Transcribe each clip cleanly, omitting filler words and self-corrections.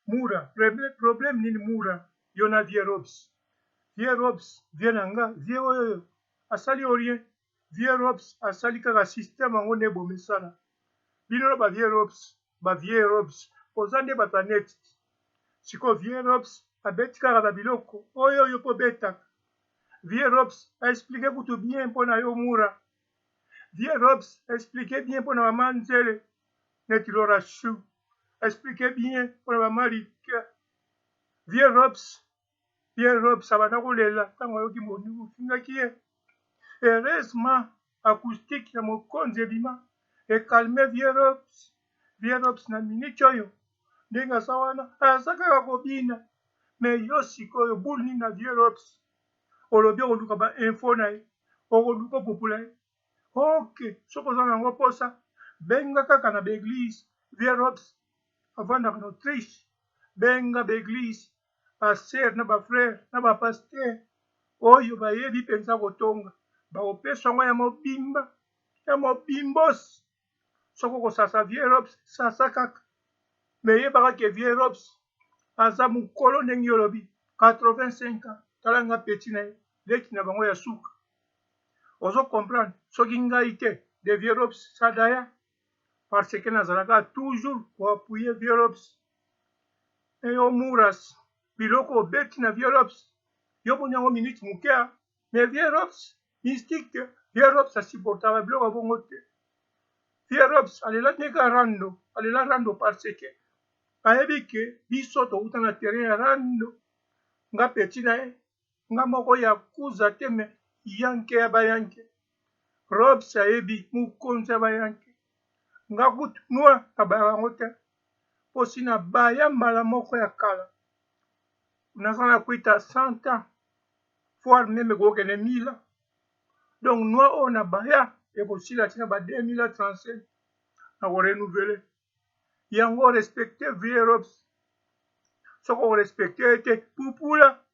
Mura problème nini Mura yo na vieux Robs vieux Robs vieux na nga vieux oyo asali yo rien vieux Robs asali kaka système yango nde bomesana bino na ba vieux Robs ba vieux Robs boza nde bato ya net sikoyo vieux Robs abeti kaka ba biloko oyo yo mpo obetaka vieux Robs a explique kutu bien mpo na yo Mura vieux Robs explique bien mpo na mama Nzele neti Laura Chou explique bien mpona ba Malika vieux Robs vieux Robs abanda kolela ntango ayoki ofingaki ye heureusement acoustique ya mokonzi ebima ekalme vieux Robs vieux Robs na minute oyo ndenge aza wana aza kaka kobina me yo sikoyo boule nini na vieux Robs olobi okoluka ba info na ye okoluka opupula ye Ok soki oza na yango posa benga kaka na ba eglise vieux robs avandaka na Autriche benga ba eglise ba sœur na ba frère na ba pasteur oyo bayebi penza kotonga bakopesa yango ya mobimba ya mobimbos soki okosasa vieux robs sasa kaka mais yebaka ke vieux robs aza mokolo ndenge yo olobi 85 ans tala nga petit na ye leki na bango ya suka Ozo comprendre soki ngai te de vieux robs sadaya parce que nazalaka toujours ko appuyer vieux robs mais yo muras biloko obeti na vieux robs yo moni yango minute moke mais vieux robs mystique vieux robs asupportaka biloko ya bongo te vieux robs alela ndenge rando alela rando parce que ayebi ke biso touta na terrain ya rando nga petit na ye Nga moko yakuza te mais yanke ya ba yanke. Robs ayebi mokonzi ya ba yanke. Nga kutu noix na bayaka yango te po si na baya mbala moko ya kala naza na kwita 100 ans voire meme ekokende 1000 ans donc noix oyo na baya ekosila ti na ba 2035 nako renouveler yango respecte vieux Robs soki oko respecte ye te pupula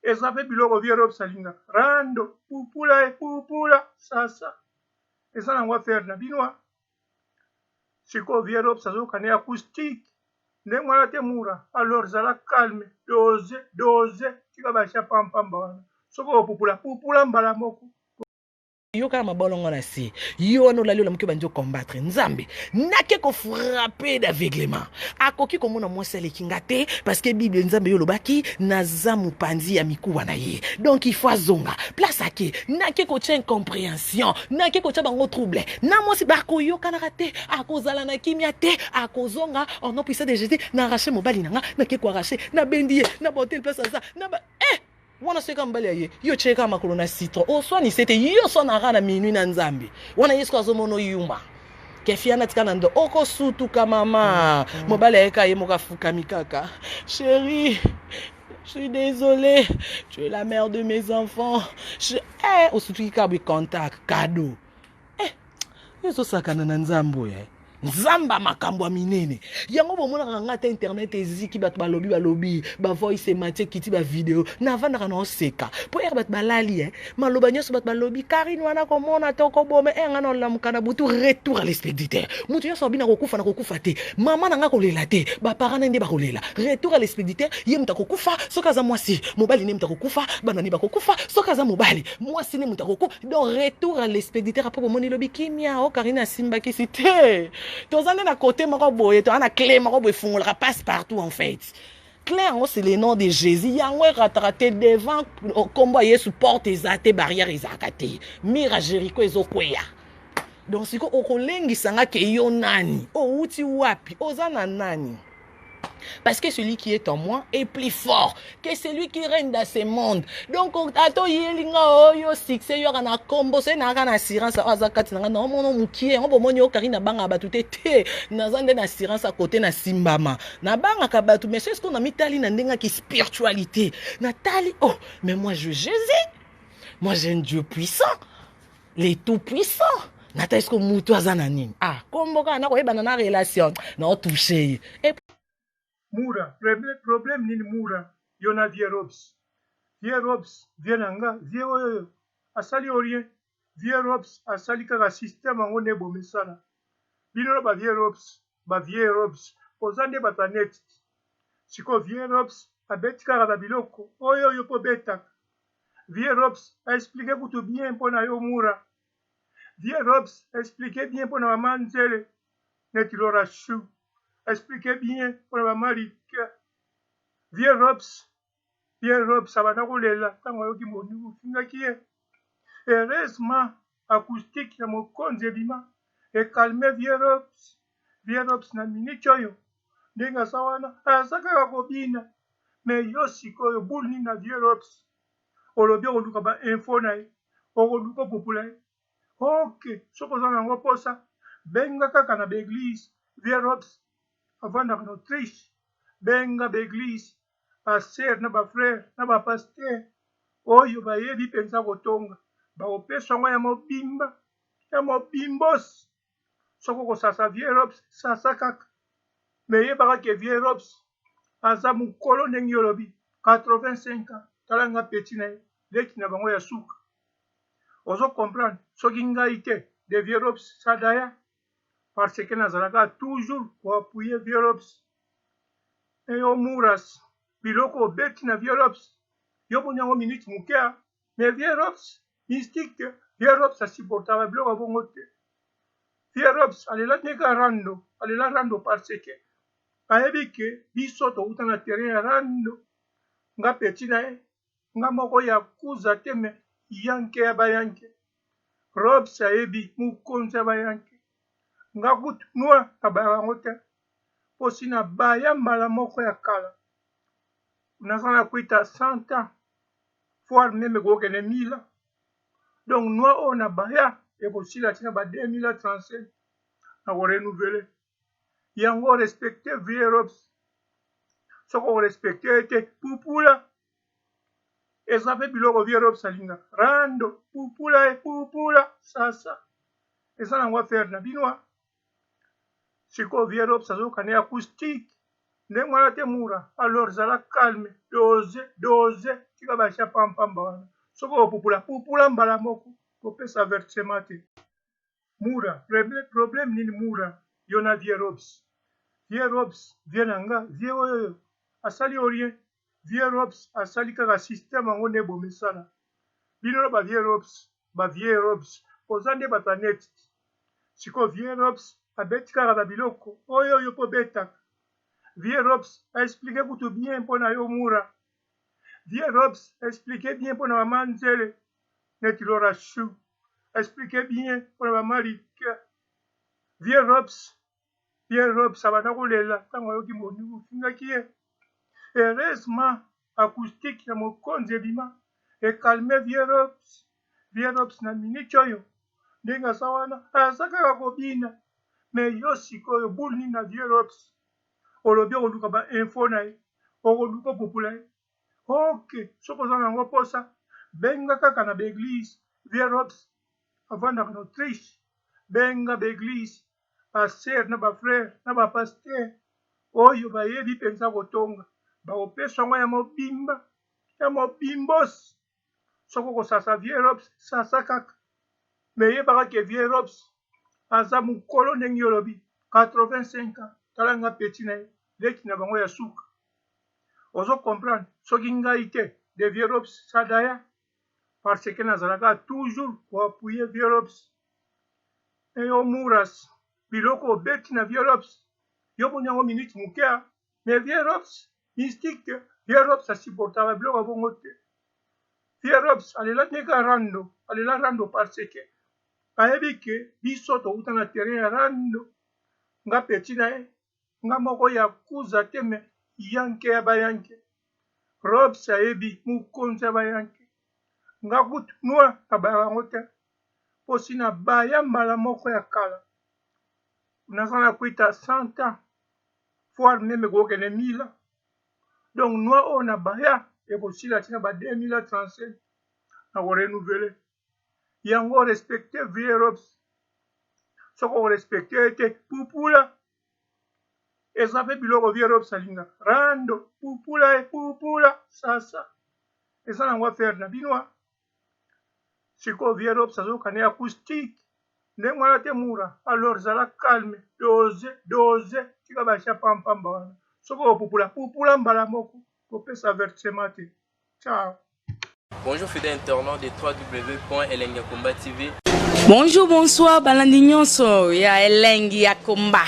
eza pe biloko vieux robs alingaka rando pupula ye pupula sasa eza nango affaire na bino sikoyo vieux robs azokana ye acoustique ndenge wana te mura alors zala calme dose dose tika basha pampamba wana soki okopupula pupula mbala moko. Yo kaka mabolongo na se yo wana olali olamuki obandi ocombattre nzambe nake kofrappe d'aveuglement akoki komona mwasi aleki nga te parce que bible nzambe yo olobaki naza mopanzi ya mikuwa na ye donc il faut azonga place ake nake kotya incomprehension nake kotya bango trouble na mwasi bakoyokanaka te akozala na kimia te akozonga au nom puissant de jésus na arrache mobali na nga nake koarrache nabendi ye na botel place aza na ba eh! Wana soki kaka mobali aye, yo otie kaka makolo na citron, oswanise te, yo oswanaka na minuit na Nzambe. Wana ye soki azomona oyuma. Kefi ana tika na ndo, okosutuka mama. Mobali aye kaka ye moko afukami kaka. Chérie, je suis désolée, tu es la mère de mes enfants. Je... Eh, osutuki kaka boye contact, cadeau. Eh, yo ozosakana na Nzambe oyo. Eh. Nzambe ya makambo ya minene yango bomonaka nga ata internet eziki bato balobi balobi bavoice emati ekiti bavideo navandaka na oseka mpo ere bato balali eh. maloba nyonso bato balobi karine wana komona te okoboma e nga nalamuka na butu retour à l'expéditeur moto nyonso abi nakokufa nakokufa te mama na nga kolela te baparent na nde bakolela retour à l'expéditeur ye moto akokufa soki aza mwasi mobali nde moto akokufa bana nde bakokufa soki aza mobali mwasi nde moto akokufa donc retour à l'expéditeur apo bomoni lobi kimia o karine asimbakisi te toza nde na kote moko boye toza na clé moko boye efungolaka passe partout en fait clé yango c'est le nom de jésus yango erataka te devant nkombo ya yesu porte eza te barrière ezalaka te mur ya jericho ezokweya donc sikoyo okolengisa nga ke yo nani owuti wapi oza na nani Parce que celui qui est en moi est plus fort que celui qui règne dans ce monde. Donc, ato yelinga oyo succès yo na kombo se na na assurance aza kati na na mono mukie ngo bomoni yo karina banga batu te te naza nde na assurance à côté na simbama. Na banga ka batu mais c'est ce qu'on a mitali na ndenga ki spiritualité. Na tali oh mais moi je Jésus. Moi j'ai un Dieu puissant. Le tout puissant. Nata est-ce que mutu aza na nini? Ah, kombo kaka nakoyebana na relation. Na touche ye. Et Mura problème nini Mura yo na vieux Robs vieux Robs vieux na nga vieux oyo asali yo rien vieux Robs asali kaka système yango nde bomesana bino na ba vieux Robs ba vieux Robs. Boza nde bato ya net. Sikoyo vieux Robs abeti kaka ba biloko oyo yo pe obetaka. Vieux Robs a explique kutu bien pona yo Mura. Vieux Robs a explique bien pona mama Nzele neti Laura Chou. A explique bien pona ba Malika. Vieux Robs, Vieux Robs abanda kolela tango ayoki Monique ofingaki ye. Heureusement acoustique ya mokonzi ebima e calme vieux Robs. Vieux Robs na minute oyo ndenge aza wana aza kaka kobina. Mais yo sikoyo boule nini na vieux Robs? Olobi okoluka ba info na ye, okoluka opupula ye. Ok, soki oza na yango posa, benga kaka na ba eglise. Vieux Robs avandaka na Autriche. Benga ba eglise, ba sœurs na ba frères na ba pasteurs oyo bayebi penza kotonga, bakopesa yango ya mobimba, ya mobimbos. Soki okosasa vieux Robs, sasa kaka. Mais yebaka ke vieux Robs aza mukolo ndenge yo olobi, 85 ans. Tala nga petit na ye, leki na bango ya suka. Ozo comprendre? Soki ngai te, de vieux Robs sadaya parce que nazalaka toujours ko appuyer vieux Robs. Mais yo Muras, biloko obeti na vieux Robs, yo omoni yango minute muke ah. Mais vieux Robs mystique, vieux Robs a supportaka biloko ya bongo te. Vieux Robs alela ndenge rando, alela rando parce que ayebi ke biso towuta na terrain ya rando. Nga petit na ye, nga moko ya kuza te mais yanke ya ba yanke. Robs ayebi mokonzi ya ba yanke. Nga kutu noix nabayaka yango te. Po si na baya mbala moko ya kala. Naza na kuita 100 ans. Voire meme ekokende 1000 ans. Donc noix oyo na baya ekosila ti na ba 2035. Nako renouveler. Yango respecter vieux Robs. Soki oko respecter ye te, pupula. Eza pe biloko vieux Robs alingaka. Rando, pupula ye, pupula, sasa. Eza nango affaire na bino. Sikoyo vieux Robs azoyoka ne acoustique. Ndenge wana te Mura. Alors zala calme, dose, dose. Tika ba cha pampamba wana. Soki okopupula, pupula mbala moko. Kopesa avertissement te. Mura, problème nini Mura? Yo na vieux Robs. Vieux Robs, vieux na nga, vieux oyo asali yo rien. Vieux Robs asali kaka système yango nde bomesana. Bino na ba vieux Robs, ba vieux Robs, boza nde bato ya net. Sikoyo vieux Robs abeti kaka ba biloko oyo yo pe obetaka. Vieux Robs a explique kutu bien pona yo Mura. Vieux Robs a explique bien pona mama Nzele neti Laura Chou. Explique bien pona ba Malika. Vieux Robs, vieux Robs abanda kolela tango ayoki Monique ofingaki ye. Heureusement acoustique ya mokonzi ebima e calme vieux Robs. Vieux Robs na minute oyo ndenge aza wana aza kaka kobina. Mais yo sikoyo boule nini na vieux Robs? Olobi okoluka ba info na ye, okoluka opupula ye. Ok, soki oza na yango posa, benga kaka na ba eglise. Vieux Robs avandaka na Autriche. Benga ba eglise, ba sœurs na ba frères na ba pasteurs oyo bayebi penza kotonga, bakopesa yango ya mobimba, ya mobimbos. Soki okosasa vieux Robs, sasa kaka. Mais yebaka ke vieux Robs aza mukolo ndenge yo olobi, 85 ans. Tala nga petit na ye, leki na bango ya suka. Ozo comprendre? Soki ngai te, de vieux Robs sadaya parce que nazalaka toujours ko appuyer vieux Robs. Mais yo Muras, biloko obeti na vieux Robs, yo omoni yango minute muke ah. Mais vieux Robs mystique, vieux Robs a supportaka biloko ya bongo te. Vieux Robs alela ndenge rando, alela rando parce que ayebi ke biso towuta na terrain ya rando. Nga petit na ye, nga moko ya kuza te mais yanke ya ba yanke. Robs ayebi mokonzi ya ba yanke. Nga kutu noix nabayaka yango te. Po si na baya mbala moko ya kala. Naza na kuita 100 ans. Voire meme ekokende 1000 ans. Donc noix oyo na baya ekosila ti na ba 2035. Nako renouveler. Yango respecter vieux Robs. Soki oko respecter ye te, pupula. Eza pe biloko vieux Robs alingaka. Rando, pupula ye, pupula, sasa. Eza nango affaire na bino. Sikoyo vieux Robs azoyoka ne acoustique. Ndenge wana te Mura, alors zala calme, dose, dose, tika ba chats pamba wana. Soki okopupula, pupula mbala moko, kopesa avertissement te. Ciao. Bonjour fidèle internaute de www.elengiyakomba TV. Bonjour, bonsoir, balandi nyonso ya Elengi ya Komba.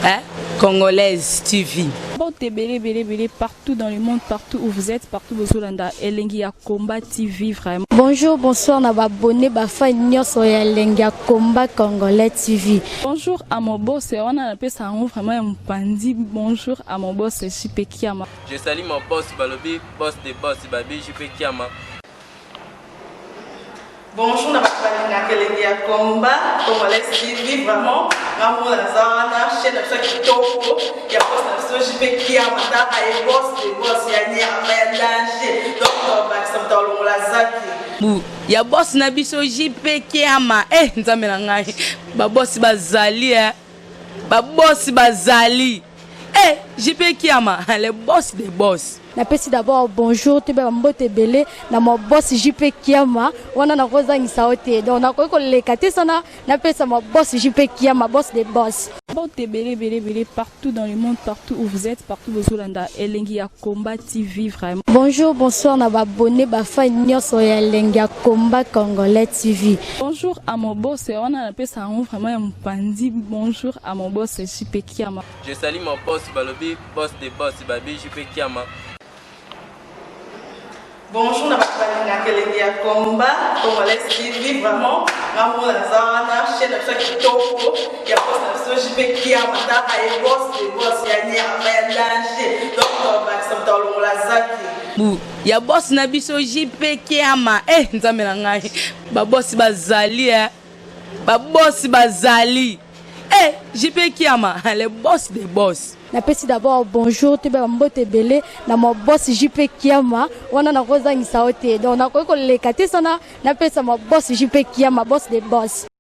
Hein? Congolaise TV. Mbote ebele ebele ebele partout dans le monde, partout où vous êtes, partout bozolanda Elengi ya Combat TV vraiment. Bonjour, bonsoir na ba abonné ba fan nyonso ya Elengi ya Combat Congolais TV. Bonjour à mon boss, wana napesa yango vraiment ya mopanzi. Bonjour à mon boss JP Kiama. Je salue mon boss balobi boss de boss babi JP Kiama. Bonjour na bato balingaka elengi ya combat congolais TV vraiment nga moko naza wana chaîne na biso ya kitoko ya boss na biso JP Kiama tala ye boss de boss ya nyama ya danger donc tobakisa moto alongola zaki Bu ya boss na biso JP Kiama eh nzambe na ngai ba boss bazali eh ba boss bazali eh JP Kiama le boss de boss. Napesi d'abord bonjour toyeba ba mbote ebele na ma boss JP Kiama wana nakozangisa yo te donc nakoki koleka te sana napesa ma boss JP Kiama boss de boss. Mbote ebele ebele ebele partout dans le monde, partout où vous êtes, partout bozolanda Elengi ya Combat TV vraiment. Bonjour, bonsoir na ba abonné ba fan nyonso ya Elengi ya Combat Congolais TV. Bonjour à mon boss, wana napesa yango vraiment ya mopanzi. Bonjour à mon boss JP Kiama. Je salue mon boss balobi boss de boss babi JP Kiama. Bonjour na bato balingaka elengi ya combat congolais TV vraiment nga moko naza wana chaîne na biso ya kitoko ya boss na biso JP Kiama tala ye boss de boss ya nyama ya danger donc tobakisa moto alongola zaki. Bu ya boss na biso JP Kiama eh nzambe na ngai ba boss bazali eh ba boss bazali eh JP Kiama le boss de boss. Napesi d'abord bonjour toyeba ba mbote ebele na ma boss JP Kiama wana nakozangisa yo te donc nakoki koleka te sana napesa ma boss JP Kiama boss de boss.